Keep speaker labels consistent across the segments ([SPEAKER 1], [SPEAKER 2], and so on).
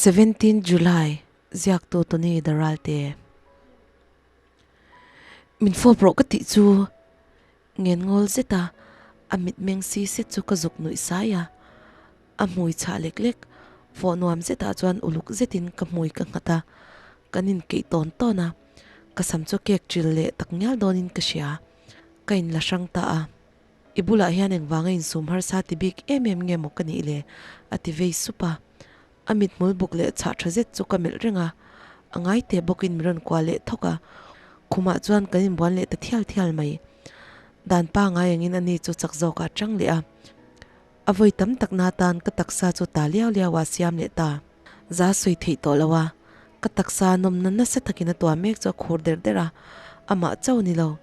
[SPEAKER 1] 17 July, Ziaktu Tony Daralte. Min fawp rawh ka tih chu ngen ngawl zet a, a mitmeng si set chu ka zuk nuih sai a. A hmui chhah lek lek, fawh nuam zetah chuan uluk zetin ka hmui ka nghat a, kan inkeih tawn tawn a, ka sam chu cake ṭil leh tak ngial dawnin ka hria. Ka inla hrang ta a. I bulah hian engvanga insum harsa ti bik em em nge maw ka nih le? a ti vei sup a. A mithmul buk leh chhah tha zet chu ka melh reng a, a ngai teh bawkin min rawn kuah leh thawk a, khumah chuan kan inbuan leh ta thial thial mai. Dan pangai angin ani chu chak zawkah a chang leh a, a vawi tam tak na tan ka taksa chu ta liau liau a siam leh ta. Za sawi theih tawh lo a, ka taksa nawmna nasa takin a tuah mek chu a khur der der a, amah chauh ni lo,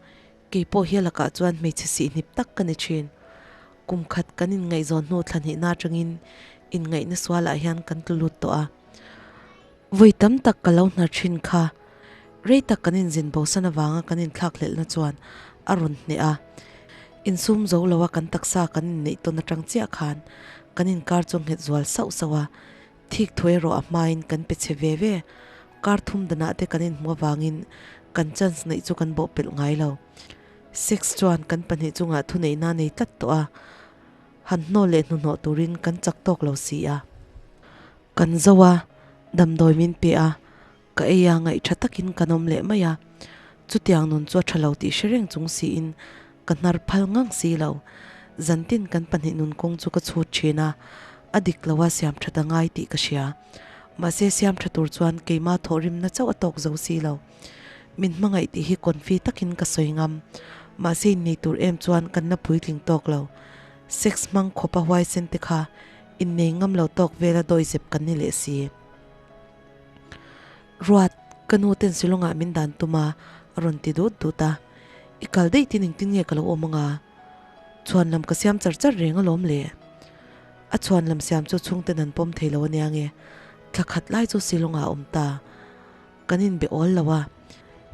[SPEAKER 1] Kei pawh hi a lakah chuan hmeichhe sihnip tak ka ni thin. Kum khat kan inngaihzawn hnu thla hnihna atangin inngaihna sualah hian kan tlu lut tawh a. Vawi tam tak ka lo hnar thin kha. Rei tak kan inzin bosan avanga kan inthlakhlelhna chuan a rawn hneh a. Insum zo loa kan taksa kan inneih tawn atang chiah khan kan inkar chu a nghet zual sauh sauh a. Thik thu erawh a hmain kan pe chhe ve ve. Kar thum danah te kan inhmu avangin kan chance neih chu kan bawhpelh ngai lo. Sex chuan kan pahnih chungah thuneihna nei tlat tawh a, han hnawl leh hnuhnawh turin kan chak tawk lo si a. Kan zo a, damdawi min pe a, ka ei a ngaih tha takin kan awm leh mai a. Chutiang nun chu a tha lo tih hre reng chung siin ka hnar phal ngang si lo. Zantin kan pahnih nun kawng chu ka chhut thin a, a dik lo a siam that a ngai tih ka hria. Mahse siam tha tur chuan keimah thawhrimna chauh a tawk zo si lo. Min hmangaih tih hi confi takin ka sawi ngam. Mahse innei tur em chuan kan la puitling tawk lo. Sex hmang khawpa huaisen te kha innei ngam lo tawk vela dawizep kan ni leh si. Ruat, ka nu ten Shillong-ah min dan tum a, a rawn ti dut dut a. I kal daih tin engtin nge ka lo awm anga? Chhuan lam ka siam char char reng alawm le. A chhuan lam siam chu chhungten an pawm thei lo ania nge, thla khat lai chu Shillong-ah a awm ta. Kan inbe awl lo a.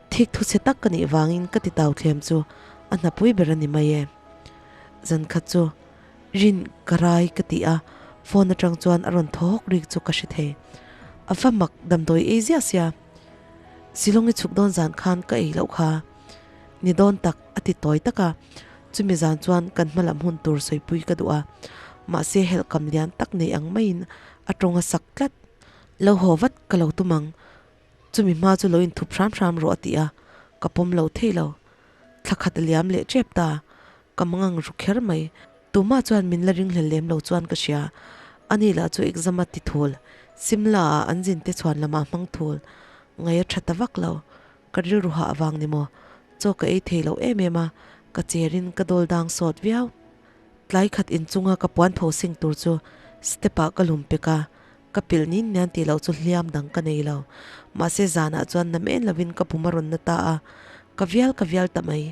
[SPEAKER 1] Thik thu chhe tak ka nih vangin ka ti tau thlem chu a hnapui ber a ni mai e. Zan khat chu Rin ka rai ka ti a, phone atang chuan a rawn thaw hawk rik chu ka hre thei. A va mak damdawi ei ziah sia. Shillong i chhuk dawn zan khan ka ei loh kha. Ni dawn tak a ti tawi tak a, chumi zan chuan kan hma lam hun tur sawipui ka duh a, mahse helhkam lian tak nei ang maiin a tawng a sak tlat. Lo haw vat ka lo tum ang, chumi hma chu lo inthup hram hram rawh a ti a, ka pawm lo thei lo. Thla khat a liam leh tep ta, ka mangang ru kher mai. Tumah chuan min la ringhlel lem lo chuan ka hria. Ani lah chu exam a ti thul, Simla ah an zin te chhuan lamah hmang thul. Ngaih a tha ta vak lo. Ka rilru hah avang ni maw? Chaw ka ei thei lo em em a, ka cherin ka dawl dang sawt viau. Tlai khat inchunga ka puan tho sing tur chu step ah ka lum pek a, ka pilh nin nian tih loh chu hliam dang ka nei lo. Mahse zanah chuan na men lovin ka pum a rawn na ta a, ka vial ka vial ta mai.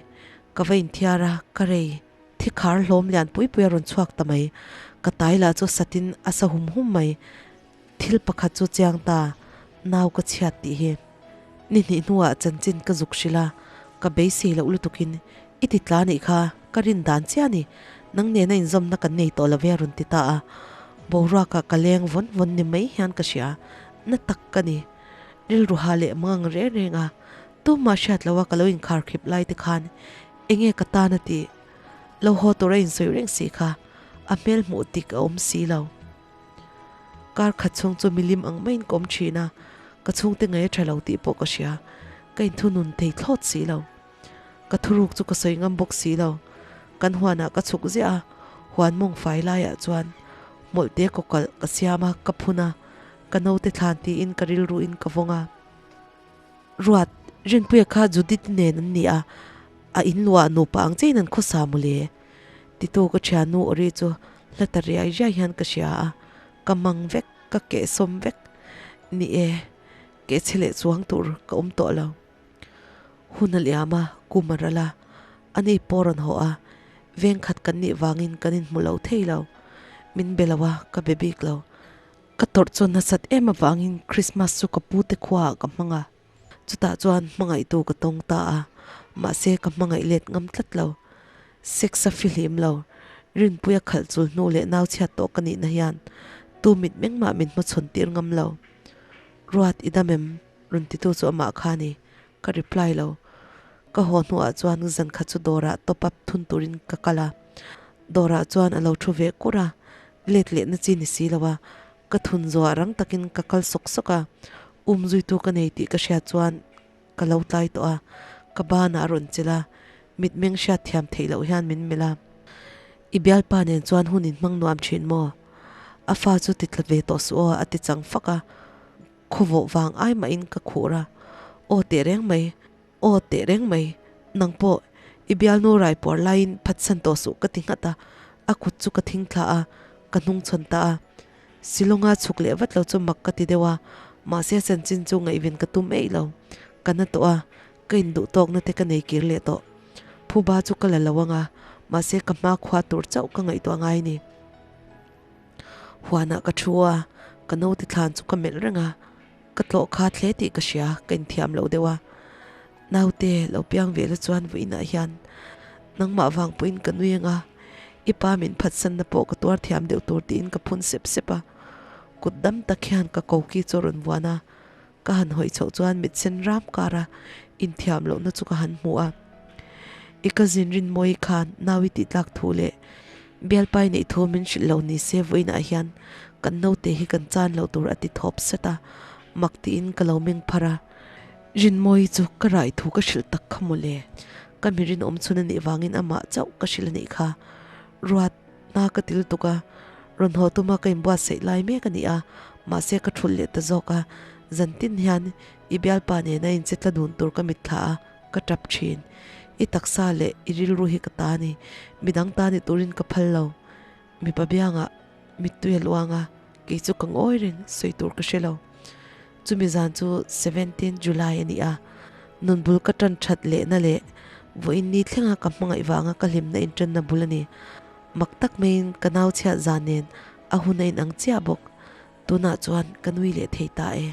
[SPEAKER 1] Ka va inthiar a, ka rei. Thi khar hlawm lian pui pui a rawn chhuak ta mai. Ka tai lah chu satin a sa hum hum mai. Thil pakhat chu chiang ta, nau ka chhiat tih hi. Ni hnih hnuah chanchin ka zuk hrilh a, ka beisei loh lutukin, I ti tla nih kha, ka rin dan chiah ni, nang nena inzawmna kan nei tawh lo ve a rawn ti ta a. Boruakah ka leng vawn vawn ni mai hian ka hria, na tak ka ni. Rilru ha leh mangang reng reng a, tumah hriat loha ka lo inkhar khip lai te khan enge ka tan a tih? Lo haw tur a insawi reng si kha, a hmel hmuh tik a awm si lo. Kar khat chhung chu milim ang maiin ka awm thin a, ka chhungte ngaih a tha lo tih pawh ka hria, ka inthunun thei thlawt si lo. Ka thuruk chu ka sawi ngam bawk si lo. Kan huanah ka chhuk ziah a, huan mawng fai laiah chuan hmawlhte kawkalh ka siam a, ka phun a, ka naute thlan tiin ka rilruin ka vawng a. Ruat, Rinpuia kha Judith nen an ni a, a in luah nupa ang chiahin an khawsa mawle. Titu ka thiannu Ori chu hla ta riai riai hian ka hria a, ka mang vek, ka kehsawm vek. Ni e, kehchhe leh chuang tur ka awm tawh lo. Hun a liam a, kum a ral a, ani pawh rawn haw a, veng khat kan nih vangin kan inhmu lo thei lo. Min be lo a, ka be bik lo. Ka tawrh chuan nasat em avangin Christmas chu ka pute khuaah ka hmang a, chutah chuan hmangaihtu ka tawng ta a, mahse ka hmangaih let ngam tlat lo. Sex a fihlim lo, Rinpuia khalh chul hnu leh nau chhiat tawh ka nihna hian tu mit mengmah min hmachhawn tir ngam lo. Ruat i dam em? Rawn titu chu amah kha a ni. Ka reply lo. Ka haw hnuah chuan zan khat chu dawrah top up thun turin ka kal a. Dawrah chuan a lo thu ve kur a, let lehna chi ni si lo a. Ka thun zawhah rang takin ka kal sawk sawk a. Um zuitu ka nei tih ka hriat chuan ka lo tlai tawh a. Ka banah a rawn chelh a, mitmeng hriat thiam theih loh hian min melh a. I bialpa nen chuan hun in hmang nuam thin maw? A fa chu ti tla ve tawh suh aw a ti chang fak a. Khawvawh vang ai mahin ka khuh ra. Aw teh reng mai, aw teh reng mai, nang pawh i bialnu raipuar laiin phatsan tawh suh ka ti nghat a, a kut chu ka thing thla a, ka hnung chhawn ta a. Silonga chhuk leh vat lo chu mak ka ti deuh a, mahse chanchin chu ngaihven ka tum eih lo. Ka na tawh a, ka induh tawkna te ka nei kir leh tawh. Phuba chu ka la lo ang a, mahse ka hma khua tur chauh ka ngaihtuah ngai ni. Huanah ka thu a, ka naute thlan chu ka melh reng a, ka tlawh kha hle tih ka hria, ka inthiam loh deuh a. Naute lo piang ve la chuan vawiinah hian nangmah vang pawhin ka nui ang a, i pa min phatsanna pawh ka tuar thiam deuh tur tiin ka phun sep sep a. Kut dam tak hian ka koki chu a rawn vuan a, ka han hawi chhoh chuan mit sen ram kara inthiam lohna chu ka han hmu a. I cousin Rinmawii khan nau i tih tlak thu leh bialpai neih thu min hrilh lo ni se vawiinah hian kan naute hi kan chan lo tur a ti thawp sat a, mak tiin ka lo meng phar a. Rinmawii chu ka rai thu ka hrilh tak kha mawle, ka mi rinawm chhun a nih vangin amah chauh ka hrilh a nih kha. Ruat. Hna ka ti lutuk a, rawn haw tuma ka inbuatsaih lai mek a ni a, mahse ka thulh leh ta zawk a, zantin hian i bialpa nena inche tla dun tur ka mitthla a, ka tap thin. I taksa leh i rilru hi ka ta a ni, midang ta ni turin ka phal lo. Mipa biangah mittui a luang a, kei chu ka ngawi reng, sawi tur ka hre lo. Chumi zan chu 17 July a ni a, nunbul ka tan that lehna leh vawiin ni thlenga ka hmangaih vanga ka hlimna inṭanna bul a ni. Mak tak maiin ka nau chhiat zan nen a hun a inang chiah bawk. Tunah chuan ka nui leh thei ta e.